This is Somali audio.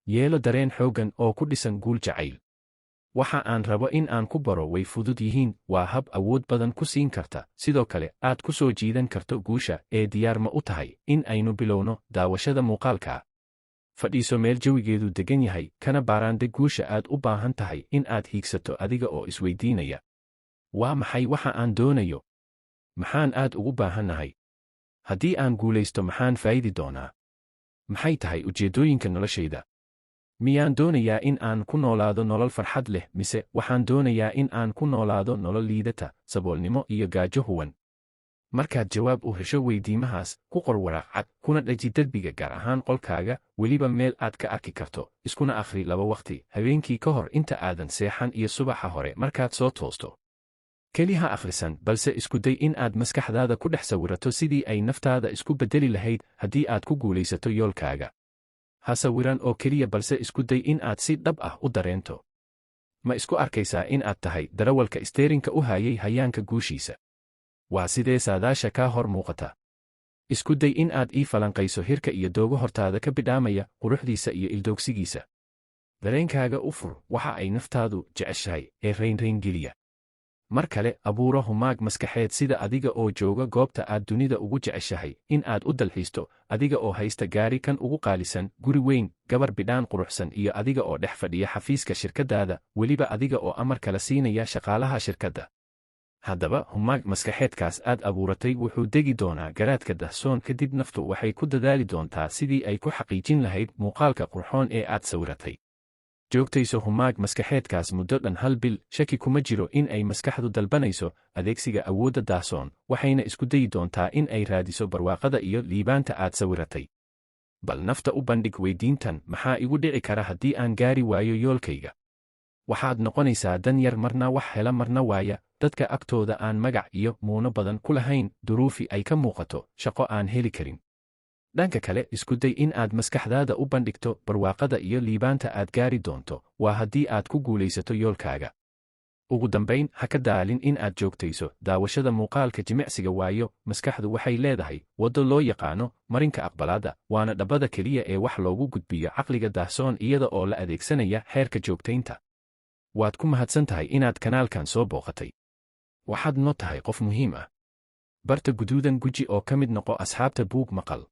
Yeelo dareen xooggan oo ku dhisan guul jacayl. Waxa aan rabo in aan ku baro way fudud yihiin, waa hab awood badan ku siin karta, sidoo kale aad ku soo jiidan karto guusha. Ee diyaar ma u tahay in aynu bilowno daawashada muuqaalka? Fadhiiso meel jawigeedu degan yahay, kana baaraande guusha aad u baahan tahay in aad hiigsato, adiga oo isweydiinaya: Waa maxay waxa aan doonayo? Maxaan aad ugu baahannahay? Haddii aan guulaysto, maxaan faa'idi doonaa? Maxay tahay ujeeddooyinka noloshayda? Miyaan doonayaa in aan ku noolaado nolol farxad leh, mise waxaan doonayaa in aan ku noolaado nolol liidata, saboolnimo iyo gaajo huwan? Markaad jawaab u hesho weydiimahaas, ku qor waraaq cad kuna dhaji derbiga, gaar ahaan qolkaaga, weliba meel aad ka arki karto. Iskuna akhri laba waqti: habeenkii ka hor inta aadan seexan iyo subaxa hore markaad soo toosto. Keli ha akhrisan, balse isku day in aad maskaxdaada ku dhex sawirato sidii ay naftaada isku beddeli lahayd haddii aad ku guulaysato yoolkaaga. Ha sawiran oo keliya, balse isku day in aad si dhab ah u dareento. Ma isku arkaysaa in aad tahay darawalka isteerinka u hayay hayaanka guushiisa? Waa sidee saadaasha kaa hor muuqata? Isku day in aad ii falanqayso hirka iyo doogo hortaada ka bidhaamaya, quruxdiisa iyo ildoogsigiisa. Dareenkaaga u fur waxa ay naftaadu jeceshahay ee raynrayngeliya. Mar kale abuuro humaag maskaxeed, sida adiga oo jooga goobta aad dunida ugu jeceshahay in aad u dalxiisto, adiga oo haysta gaari kan ugu qaalisan, guri weyn, gabar bidhaan quruxsan, iyo adiga oo dhex fadhiya xafiiska shirkaddaada, weliba adiga oo amar kala siinaya shaqaalaha shirkadda. Haddaba humaag maskaxeedkaas aad abuuratay wuxuu degi doonaa garaadka dahsoon. Kadib naftu waxay ku dadaali doontaa sidii ay ku xaqiijin lahayd muuqaalka qurxoon ee aad sawiratay. Joogtayso humaag maskaxeedkaas muddo dhan hal bil. Shaki kuma jiro in ay maskaxdu dalbanayso adeegsiga awoodda daahsoon, waxayna isku dayi doontaa in ay raadiso barwaaqada iyo liibaanta aad sawiratay. Bal nafta u bandhig weydiintan: Maxaa igu dhici kara haddii aan gaari waayo yoolkayga? Waxaad noqonaysaa dan yar, marna wax hela, marna waaya, dadka agtooda aan magac iyo muuno badan ku lahayn, duruufi ay ka muuqato, shaqo aan heli karin. Dhanka kale, isku day in aad maskaxdaada u bandhigto barwaaqada iyo liibaanta aad gaari doonto, waa haddii aad ku guulaysato yoolkaaga. Ugu dambayn, ha ka daalin in aad joogtayso daawashada muuqaalka jimicsiga, waayo maskaxdu waxay leedahay waddo loo yaqaano marinka aqbalaadda, waana dhabbada keliya ee wax loogu gudbiyo caqliga daahsoon iyada oo la adeegsanaya xeerka joogtaynta. Waad ku mahadsan tahay inaad kanaalkan soo booqatay. Waxaad noo tahay qof muhiim ah. Barta guduudan guji oo ka mid noqo asxaabta Buug Maqal.